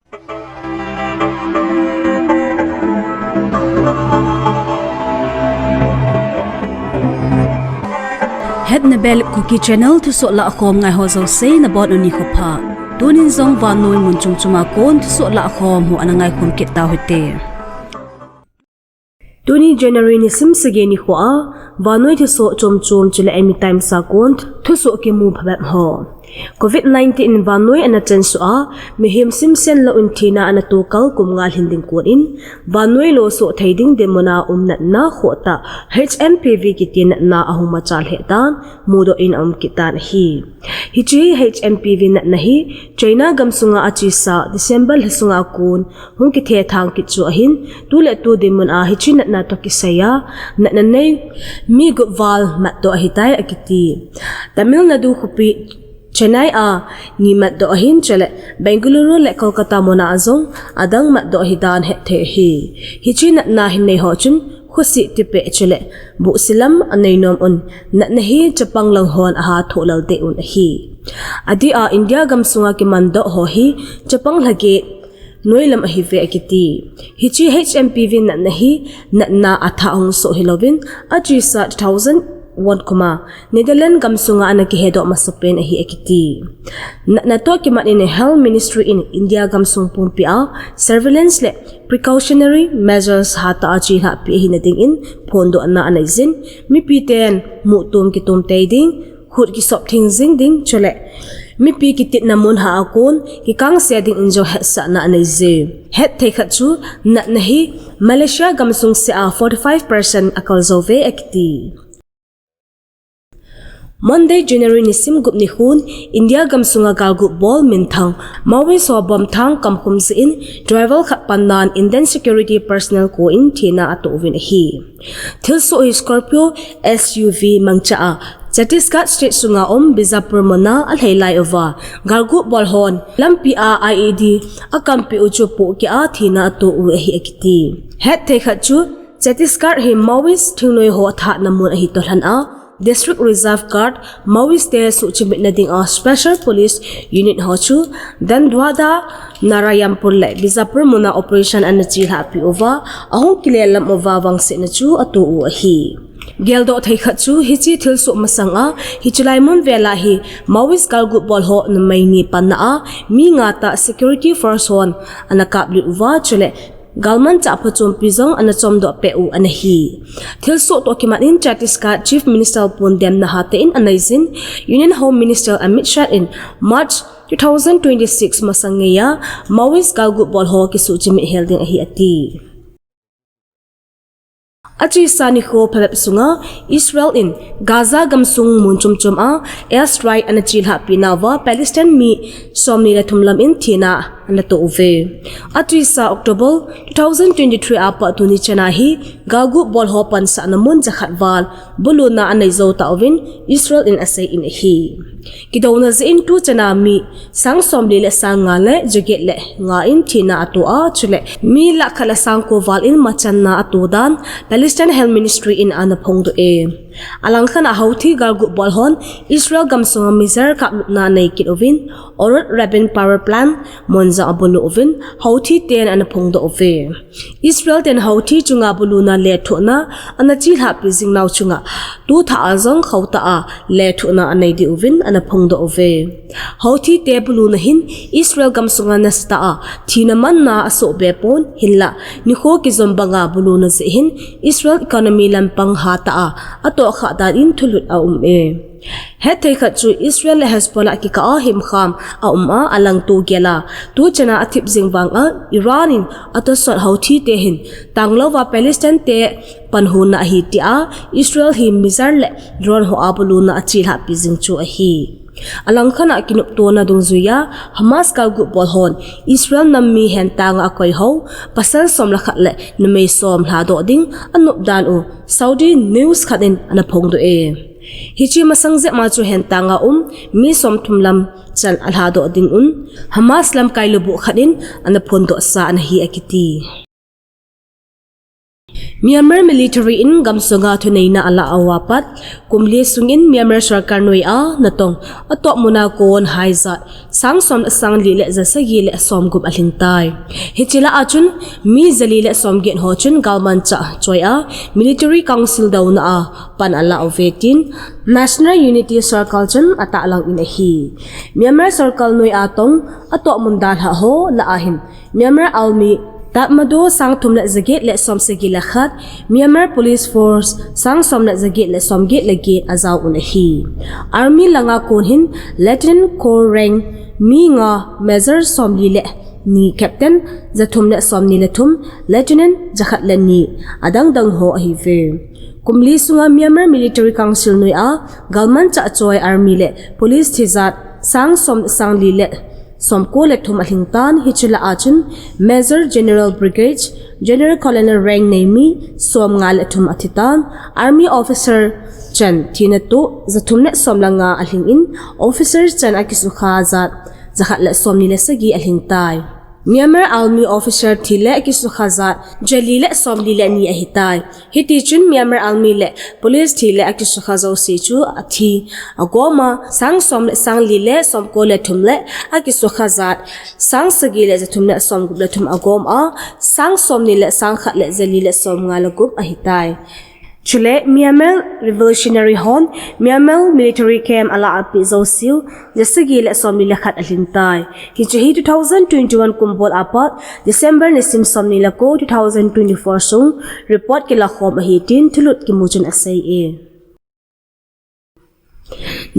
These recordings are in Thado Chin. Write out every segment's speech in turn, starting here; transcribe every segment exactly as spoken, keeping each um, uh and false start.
Hetna bel Kuki Channel thusoh lahkhom ngaiho jouse nabonun nikho pha. Tunin jong vannoi mun chom choma kon thusoh lahkhom ho ana ngaikhom kit tauhite. Tuni January nisim sagi nikhoa vannoi thusoh chom chom chule Eimi Times a kon thusoh kimu phabep ho. Covid nineteen in vannoi ana chensuh a, mihem simsen louvin thina ana tokal kum nga lhin ding konin, vannoi losoh thei ding dinmun a um natna khohtah H M P V kiti natna ahung machal lheh tan mudoh in aum kit tan ahi. Hiche H M P V natna hi China gamsunga achesa December lha sunga kon hung kithethang kit chu ahin, tuletu dinmun a hiche natna toh kisaiya natna nei mi gup val matdoh ahitai akiti. Tamil Nadu khopi Chennai a ni matdoh ahin, chule Bengaluru le Kolkata muna jong adang matdoh ahidan hetthei ahi. Hiche natna hin neiho chun khosih tipeh chule buhsilam aneinom un, natna hi chapang lang hon aha thoh lel deh un ahi. Adeh a India gamsunga kimandoh ho hi chapang lhagei noilam ahiuve akiti. Hiche H M P V natna hi natna athah hung soh hilouvin achesa two thousand one kuma Netherlands gamsunga ana kihedoh masapen ahi akiti. Natna toh kimat in Health Ministry in India gamsung pumpia surveillance le precautionary measures hatah a chelhahpi ahina dingin phondohna aneijin, mipiten muhtum kitum tei ding, khut kisop theng jing ding chule mipi kitinna mun ha a kon kikangse dingin jong hetsahna aneije. Hetthei khat chu natna hi Malaysia gamsung seh a forty-five percent akal jouve akiti. Monday, January nisim gup nikhon India gamsunga galguh bol minthang Maoist ho bomthang kamkhum jeh in driver khat pannan Indian security personnel ko in thina atoh uvin ahi. Thilsoh hi Scorpio S U V mangcha a Chhattisgarh state sunga um Bijapur muna alhai lai uva, galguh bol hon lampi a I E D akampeh u chu pohkeh a thina atoh u ahi akiti. Hetthei khat chu Chhattisgarh hi Maoist thingnoi ho athahna mun ahi toh lhon a, District Reserve Guard, Maoist te suhchimitna dinga Special Police Unit ho chu Dantewada Narayanpur le Bijapur muna operation ana chelhahpi uva, ahung kilel lam uva vangsetna chu atoh u ahi. Geldoh thei khat chu hiche thilsoh masanga hiche lai mun vela hi Maoist galguh bol ho numei ni panna a mi nga tah security force hon ana kaplut uva, chule galmanchah phachompi jong ana chomdoh peh u anahi. Thilsoh toh kimat in Chhattisgarh Chief Minister pon demna hatah in aneijin, Union Home Minister Amit Shah in March two thousand twenty-six masang ngeiya Maoist galguh bol ho kisuhchimit hel ding ahi ati. Achesa nikho phabep sunga Israel in Gaza gamsung mun chom chom a airstrike ana chelhahpi nauva Palestine mi somni le thum lam in thina ana toh uve. Achesa October two thousand twenty-three a pat tuni chana hi galguh bol ho pansahna mun jakhat val buluna anei jou tauvin Israel in asei in ahi. Kidouna jeh in tuchana mi sang somli le sang nga le jaget le nga in thina atoh a, chule mi lakh khat le sang ko val in machanna atoh dan Palestine Health Ministry in ana phongdoh e. Alangkhat a Houthi galguh bol hon Israel gamsunga missile kaplutna anei kit uvin, Orod Rabin Power Plant mun jong abulu uvin Houthi ten ana phongdoh uve. Israel ten Houthi chunga buluna lethuhna ana chelhahpi jing nau chunga tuthah a jong khohtah a lethuhna anei diuvin ana phongdoh uve. Houthi te buluna hin Israel gamsunga nasatah a thina manna asoh be pon, hinlah nikho kijom banga buluna jeh hin Israel economy lampang hatah a atohkhah dan in thulut aum e. Hetthei khat chu Israel le Hezbollah kikah a himkham aum a, alangto gel a, tuchana athip jing vanga Iran in atosot Houthi te hin tanglouva Palestine te panhuna ahi tia Israel hi missile le drone ho a buluna achelhahpi jing chu ahi. Alangkhat a kinoptona dungjuiya Hamas galguh bol hon Israel nam mi hentanga akoi ho pasal som le khat le numei som lhadoh ding anop dan u Saudi news khat in ana phongdoh e. Hiche masang jep ma chu hentanga um mi somthum lam chan alhadoh ding un Hamas lamkai lubuh khat in ana phondohsa anahi akiti. Myanmar military in gamsunga thuneina alah uva pat kum li sungin Myanmar sorkar noiya natong atoh muna kon haijat sang som le sang li le ja sagi le som gup alhing tai. Hiche lah a chun mi ja li le som get ho chun galmanchah choi a military council douna a pan alah uve tin National Unity Circle chun atahlang in ahi. Myanmar sorkar noiya tong atoh mun dalha ho lah a hin Myanmar Army Tatmadaw sang thum le ja get le som sagi le khat, Myanmar Police Force sang som le ja get le som get le get ajao un ahi. Army langa kon hin Lieutenant Colonel rank mi nga, Major som li le ni, Captain ja thum le som ni le thum, Lieutenant ja khat le ni, adang dang ho ahiuve. Kum li sunga Myanmar Military Council noiya galmanchah choi army le police thi jat sang som sang li le som ko le thum alhing tan, hiche lah a chun Major General Brigade General Colonel rank nei mi som nga le thum athi tan, army officer chan thina toh ja thum le som le nga alhing in officer chan akisukha jat ja khat le som ni le sagi alhing tai. Myanmar Army officer thi le akisukha jat ja li le som li le ni ahi tai. Hiti chun Myanmar Army le police thi le akisukha jouse chu athi agom a, sang som le sang li le som ko le thum le akisukha jat sang sagi le ja thum le som gup le thum agom a, sang som ni le sang khat le ja li le som nga le gup ahi tai. Chule Myanmar Revolutionary hon Myanmar military camp alah a pi jouseu ja sagi le som li le khat alhing tai. Hiche hi two thousand twenty-one kum bol a pat December ni sim som ni le ko two thousand twenty-four sung report kilakhom ahi tin thulut kimu chun asei e.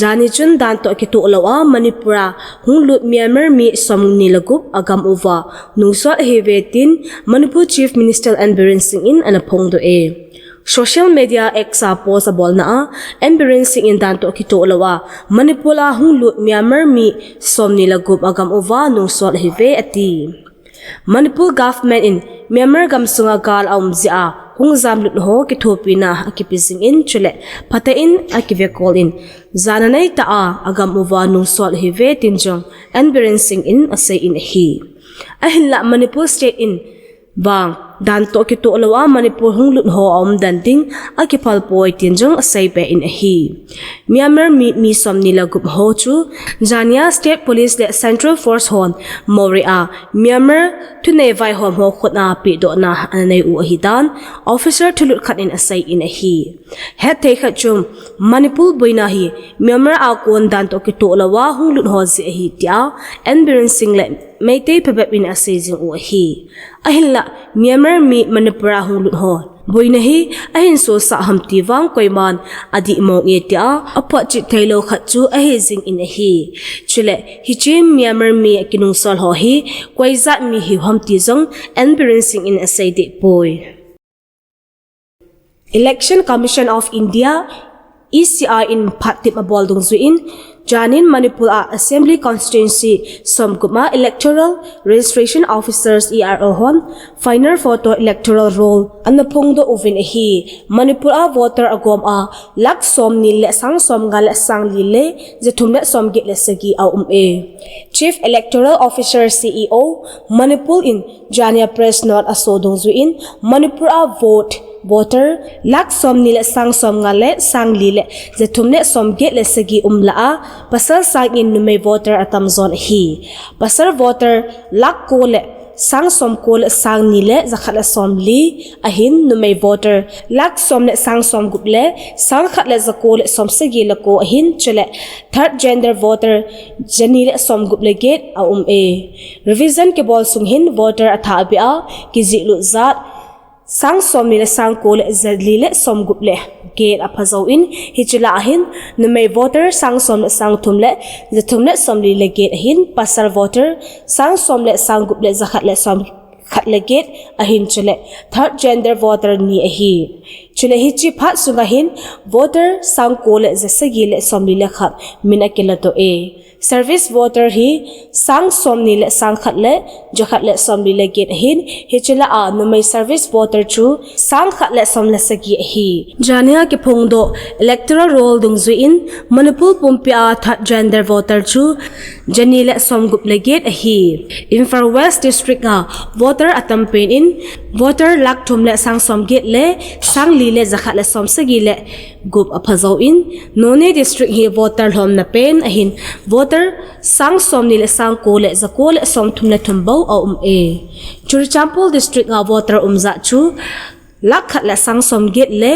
Jani chun dan toh kitoh lou a Manipur a hung lut Myanmar mi som ni le gup agam uva nungsot ahiuve tin Manipur Chief Minister N Biren Singh in ana phongdoh e. Social media X a post abolna a N Biren Singh in dan toh kitoh lou a Manipur a hung lut Myanmar mi som ni le gup agam uva nungsot ahiuve ati. Manipur government in Myanmar gamsunga gal aum jeh a hung jamlut ho kithopina akipe jing in chule phatah in akivekol in jana neitah a agam uva nungsot ahiuve tin jong N Biren Singh in asei in ahi. Ahinlah Manipur state in vang dan toh kitoh lou a Manipur hung lut ho aum den ding akiphal poi tin jong asei be in ahi. Myanmar mi, mi som ni le gup ho chu jania state police le central force hon Moreh a Myanmar thunei vaihom ho khut a pedohna ana nei u ahi dan officer thulut khat in asei in ahi. Hetthei khat chu Manipur boina hi Myanmar a kon dan toh kitoh lou a hung lut ho jeh ahi tia N Biren Singh le Meitei phabep in asei jing u ahi. Ahinlah Myanmar mi Manipur a hung lut ho boina hi ahin sosah ham ti vang koiman adih mong e tia aphotchet theilou khat chu ahi jing in ahi. Chule hiche Myanmar mi kinungsol ho hi koi jat mi hiu ham ti jong N Biren Singh in asei deh poi. Election Commission of India, E C I in phatep abol dungjui in, janin Manipur a Assembly Constituency som gup a Electoral Registration Officers, E R O hon final photo electoral roll ana phongdoh uvin ahi. Manipur a voter agom a lakh som ni le sang som nga le sang li le ja thum le som get le sagi aum e. Chief Electoral Officer, C E O, Manipur in jania press note aso dungjui in Manipur a vote voter lakh som ni le sang som nga le sang li le ja thum le som get le sagi um lah a pasal sangin numei voter atam jon ahi. Pasal voter lakh ko le sang som ko le sang ni le ja khat le som li ahin numei voter lakh som le sang som gup le sang khat le ja ko le som sagi le ko ahin chule third gender voter ja ni le som gup le get aum e. Revision kibol sung hin voter athah beh a kijih lut jat sang som ni le sang ko le ja li le som gup le get apha jou in hiche lah a hin numei voter sang som le sang thum le ja thum le som li le get ahin pasal voter sang som le sang gup le ja khat le som khat le get ahin chule third gender voter ni ahi. Chule hiche phat sunga hin voter sang ko le ja sagi le som li le khat min akiladoh e. Service voter hi sang som ni le sang khat le ja khat le som li le get ahin, hiche lah a numei service voter chu sang khat le som le sagi ahi. Jania kiphongdoh electoral roll dungjui in Manipur pumpi a third gender voter chu jani le somgup le get ahi. Imphal West District a voter atam pen in voter lakh thum le sang somget le sang li le jakhat le somsagi le gup apha jou in, Noney District hi voter lhomna pen ahin voter sang somni le sang ko le jako le somthum le thum bou aum e. Churachandpur District a voter umjat chu lakh khat le sang somget le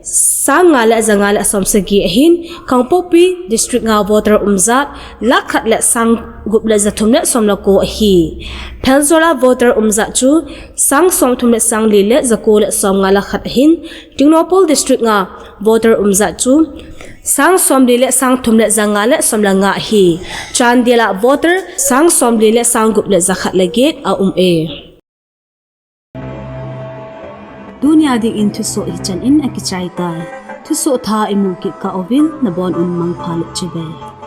sang nga le janga le somsagi ahin, Kangpokpi District a voter umjat lakh khat le sang gup le jathum le som le ko ahi. Pherzawl a voter umjat chu sang somthum le sang li le jako le somnga le khat ahin, Tengnoupal District a voter umjat chu sang somli le sang thum le janga le som le nga ahi. Chandel a voter sang somli le sang gup le jakhat le get aum e. Tunia dingin thusoh hichan in akichai tai. Thusoh thah imu kit kah uvin nabon un mangpha le chibai.